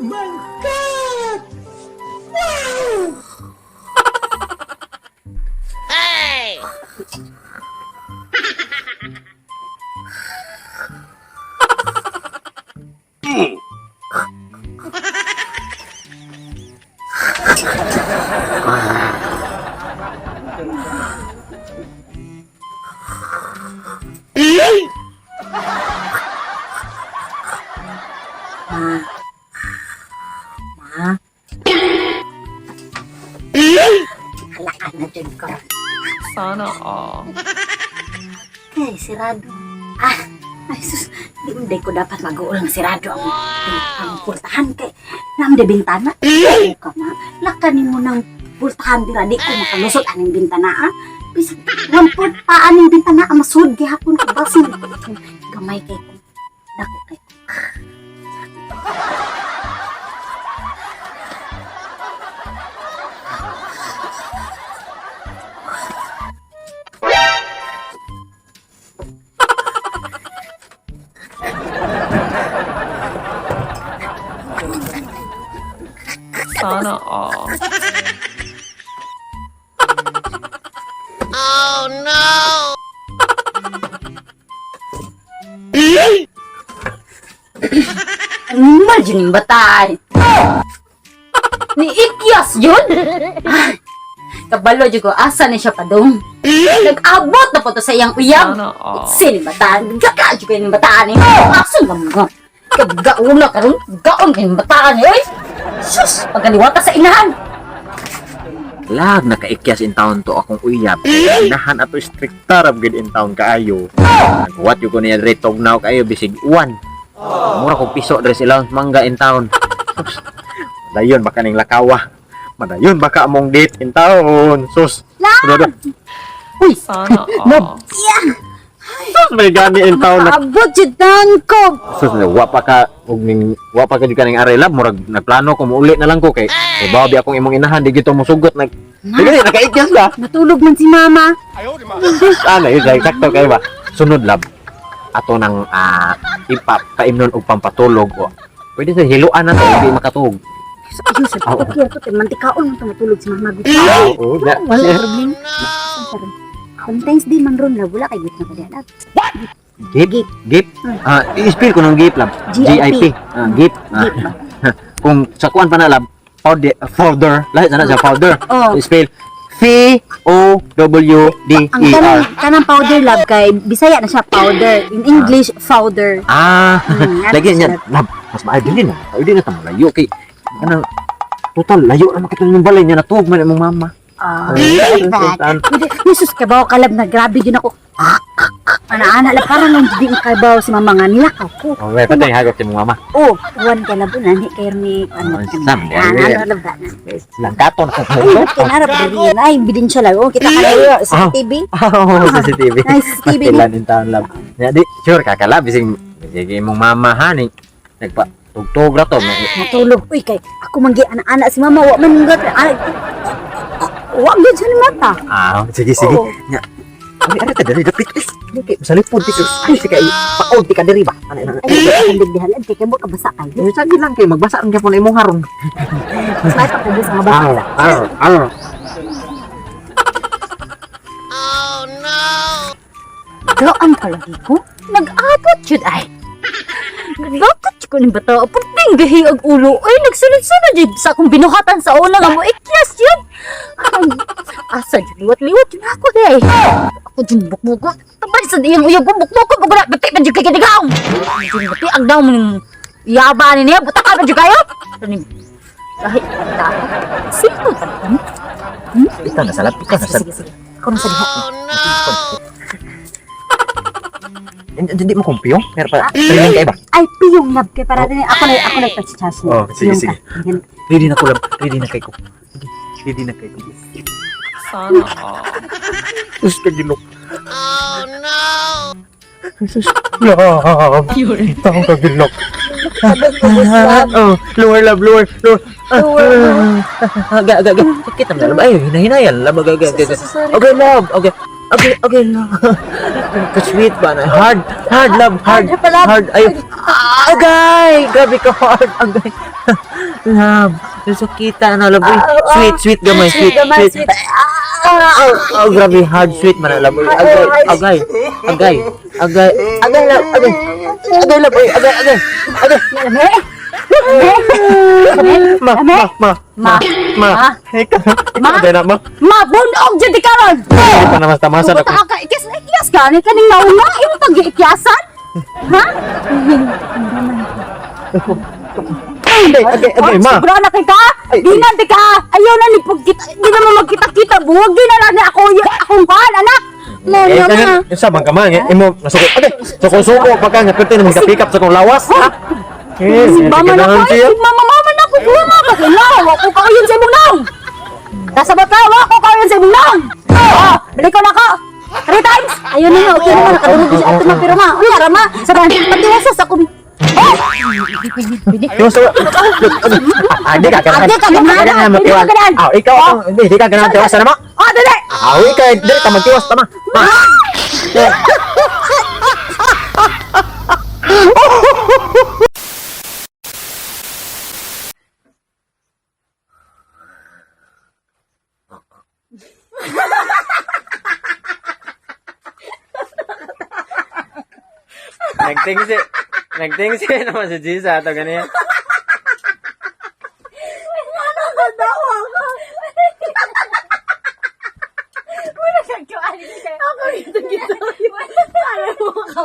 My God! Wow! Hey! Ma. Ma. Halaan na dyan ko. Sana all. Kay, sirado. Ah, ay sus, di mo ko dapat mag-uul nga sirado ang pultahan kay nam de bintana. Ay, ka ma. Laka nimo ng pultahan dira di ko makalusot aning bintana ah. Bisag rampot pa aning bintana ah, masud gihapon ko basin. Gamay kay ko. Dako kay ko. Sana all. Oh no! Imagine yung bata ay. Ni Ikyas yun? Ay, kabalo jud ko asa ni siya padung. Nag-abot na po to sa iyang uyab. Sana all. Sino bataan? Gaka jud kayo ng bataan eh. Asan ba mga? Kagauna karon, gaon kayo ng bataan eh. Oy! Sus, pagkaliwata sa inahan. Lag nakaikyas in town to akong uyab. Inahan ato stricta rab gid in town kaayo. Nagwat yung ko niya dre tugnaw kaayo bisig uwan. Mura kong piso dre sila mangga in town. Sus, madayon baka ning lakawa. Madayon baka among date in town. Sus. Love. Uy, Sana all. Sus may gani in town na. abot jud taon ko. Sus wa pa ka og ning wa pa ka jud ka ning aray lab murag nagplano ko muuli na lang ko kay kay bawi akong imong inahan di gito mosugot nag. Di gani nakaikyas ba? Natulog man si mama. Sus, ano yun, like, sakto kayo ba? Sunod lab, ato nang ipapaimnon og pampatulog o pwede sa hiluan na to, hindi makatug. Ayun, sa Oo. okay to, kay mantikaon man to matulog si mama. Oo, na. Wala problema. Sometimes di man ron la wala kay gitna ko diyan. Gip, gip. Ah, i-spell ko ng gip lab. GIP. GIP. Ah, gip. Ah, Gip ba? kung sa kuan pa na lab, powder, folder, lahat na na sa folder. Oh. Spell C O W D Ang E R. kanang kanang powder lab kay Bisaya na siya powder. In English powder. Ah, ano lagi niya, siya? lab, mas maayo din na. Dili na ta malayo kay kanang total layo ra makita yung balay niya natuog man imong mama. Ah, Ay, like that. Jesus, kabaw kalab na grabe yun ako. Ana-ana lang parang nung di kabaw si mama nga nilakaw ko. Oh, may patay hagop si mong mama. Oh, uwan ka labo na ni kay ni ano Oh, ano. Sam, Ano lab na. Langkato na Ay, kinarap diri yun. Ay, bidin siya lang. Oh, kita ka na sa Ah. TV. Oh, CCTV. Ay, CCTV ni. Ilan in town lab. Ya, di, sure kakala bising sige imong mama ha ni nagpa tugtog ra to. Natulog. Uy, kay ako man gi ana-ana si mama wa man gat ana. Wa gyud siya ni mata. Ah, sige sige. Oo. Nya. Ari ari ta diri dapit is. Dili salipod ti sus. Ay sige paod ti ka diri ba. Ana ana. Ay, ang digdihan kay kay mo kabasa kayo. Ay, Sige lang kay magbasa ang gyapon imong haron. Mas may pakubos ang basa. Ar ar. Oh no! Gaan palagi ko. Nag-abot yun ay. Bakit ko ni bata? Pagting gahi ang ulo. Ay, nagsunod-sunod yun sa akong binuhatan sa una nga mo. Ikyas yun. Asa yun, liwat-liwat yun ako day. Ako dyan bukbuko. Tabay sa diyang uyab ko, bukbuko. Bukbuko, bati pa dyan kay Diyun bati ang daw mong yaba ni niya. Buta ka pa dyan kayo. Ano ni? Kahit bata. Sino pa rin? Ikaw na salap, ikaw na Sige, salap. sige, sige. Ako na sa diha. Oh no! Hindi mo kumpiyong? Pero pa, training kay ba? Ay, piyong lab kay para din. Ako na pag-charge niya. Oh, sige, Piyong sige. ka. Yan. Ready na ko lab, ready na kay ko. Sige, ready na kay ko. Sana all. Sus ka ginoo. Oh no! Sus, love. Taong ka ginoo. Oh, lower love, lower, lower. Lower. Ga, ga, ga. Sakit naman love. Ay, hinahinayan. Love, ga, ga, ga. Sorry. Okay, love. Okay. Okay, okay, no. Ka-sweet ba na? Hard, hard love, hard, Hard pala. hard. Ay, agay! Grabe ka hard, agay. Love, so kita na love. Uy, sweet, sweet gamay, sweet, Gamay, sweet. sweet. Ah, oh, grabe, hard, sweet man na love. Uy, agay, agay, agay, agay, agay, love, agay. Agay, love, uy, agay, agay, agay. Lami. Lami. Ma, ma, ma, ma, ma. Ma. Ma. Agay na, ma. Mabunog jud di karon. Hindi pa naman tamasan ako. Buta ka ikyas ikyas ka ni kaning nauna imong pag-iikyasan. Ha? Agay, agay, agay, ma. Sobra na kay ka. Ay, Di na di ka. Ayaw na ni pagkita. Di na mo magkita-kita. Buwag di na lang ni ako akong kuan anak. Ma, Eh, ma, ma. kanan, yung sabang ka man, eh, imo, nasuko, agay, suko-suko, pagka nga, pwede naman ka-pick up sa kong lawas, ha? Eh, Si mama na ko, siya. eh, mama, mama na ko, kuha nga ba? Naw, ako kauyon sa imong naw. Kasabot ka, wako kauyon sa imong naw. Oh, balik ko na ko. Three times. Ayun na nga, okay na nga, nakadungog siya ato na pero ma. Uy, ara ma, sa patiwasa sa kumi. Oh! Yung sa, ah, di ka ganahan. Ah, di ka ganahan. Di ka Di ka ganahan. Ah, ikaw, ah, hindi, di ka ganahan, tiwasan na mo. Oh, dali! Ah, ikaw, di ka magtiwas, tama. Ma. Nagtingsi. Nagtingsi naman si Gisa ato ganyan. Ako dito gito. Para mo ka.